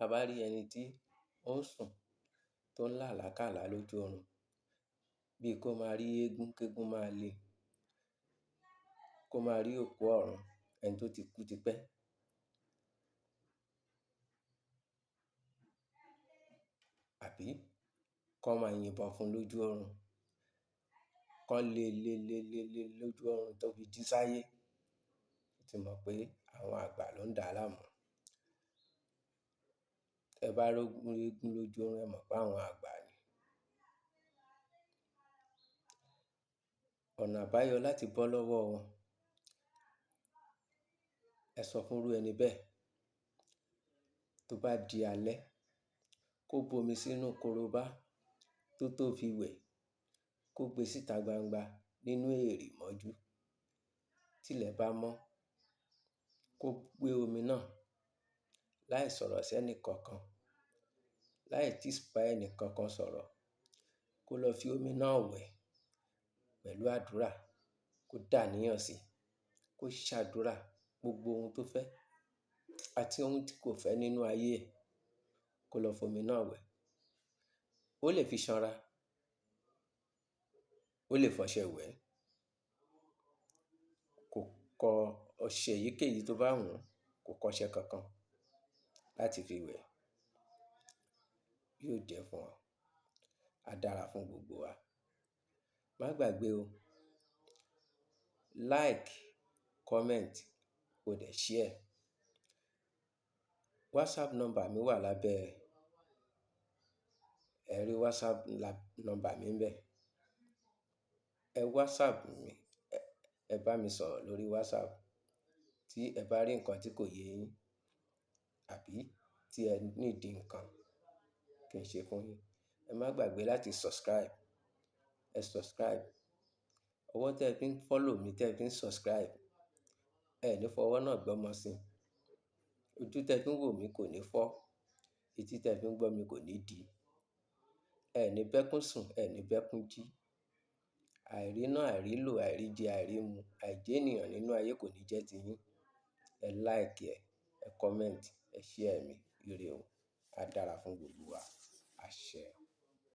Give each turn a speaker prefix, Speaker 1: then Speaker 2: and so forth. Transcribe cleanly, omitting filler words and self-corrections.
Speaker 1: A bá rí ẹni tí ó ń sùn tó ń lá àlákàlá lójú oorun, bí kó máa rí eégún, kéégún máa le, kó máa rí òkú ọ̀run, ẹni tó ti kú tipẹ́. Àbí kó máa yìnbọn fún lójú oorun, kó lé lé lé lé lé lójú oorun tó fi jí sáyé. Ó ti mọ̀ pé àwọn àgbà ló ń dá láàmú. Ẹ bá rí eégún lójú oorun, ẹ mọ̀ pé àwọn àgbà ni. Ọ̀nà àbáyọ láti bọ́ lọ́wọ́ wọn. Ẹ sọ fún irú ẹni bẹ́ẹ̀, tó bá di alẹ́, kó bomi sínú korobá tó tó fi wẹ̀, kó gbe síta gbangba nínú èèrì mọ́jú. Tílẹ̀ bá mọ́, kó gbé omi náà láì sọ̀rọ̀ sí ẹnì kankan, láì tí bá ẹnì kankan sọ̀rọ̀, kó lọ fi omi náà wẹ̀ pẹ̀lú àdúrà, kó dàníyàn sí, kó ṣàdúrà gbogbo ohun tó fẹ́ àti ohun tí kò fẹ́ nínú ayé ẹ̀, kó lọ fi omi náà wẹ̀. Ó lè fi ṣanra, ó lè fọṣẹ wẹ̀, kò kọ ọṣẹ èyíkéyìí tó bá wù ú, kò kọṣẹ kankan láti fi wẹ̀. Yóò jẹ́ fún ọ. A dára fún gbogbo wa. Má gbàgbé o. Like, comment, kó dẹ̀ share. WhatsApp number mi wà lábẹ́ ẹ rí WhatsApp number mi ńbẹ̀. Ẹ WhatsApp mi, ẹ bá mi sọ̀rọ̀ lórí WhatsApp tí ẹ bá rí nǹkan tí kò yé yín àbí tí ẹ need nǹkan kí n ṣe fún yín. Ẹ má gbàgbé láti subscribe. Ẹ subscribe. Ọwọ́ tí ẹ fi ń follow mi, tí ẹ fi ń subscribe, ẹ ní fọwọ́ náà gbọ́mọ sí. Ojú tí ẹ fi ń wò mí kò ní fọ́. Etí tí ẹ fi ń gbọ́ mi kò ní di. Ẹ ní bẹ́kún sùn, ẹ ní bẹ́kún jí. Àìríná, àìrílò, àìríjẹ, àìrímu, àìjénìyàn nínú ayé kò ní jẹ́ ti yín. Ẹ like ẹ, ẹ comment, ẹ share mi. Ire o. A dára fún gbogbo wa. Àṣẹ.